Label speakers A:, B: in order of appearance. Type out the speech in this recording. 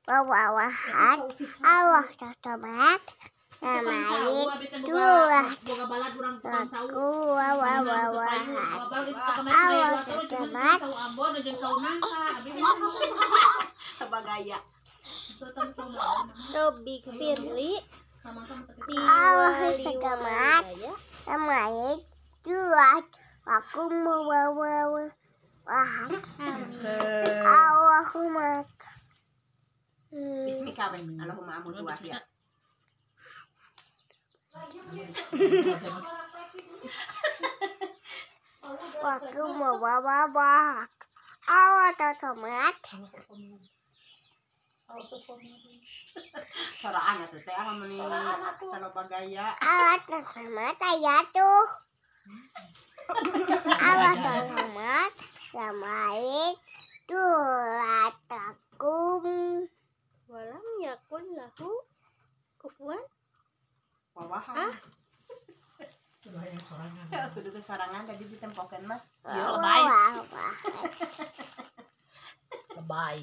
A: Wawahat Allah tomat namai dua aku wawahat Allah tomat
B: Sabagaya
C: Robi Firly
A: Allah tomat namai dua aku wawahat Allahumma
B: Bismika Allahumma amutu wahya.
A: Waktu mau bawa bawa awak tomat.
B: Soraan atuh teh ah meni salobagaya.
A: Awak tomat aya tuh. Awak tomat lamai dua takum.
C: Walam yakun lahu kufuwan
B: wawahan. Ah. Kudu ke sorangan tadi ditempokeun mah.
D: Ya lebay. Lebay.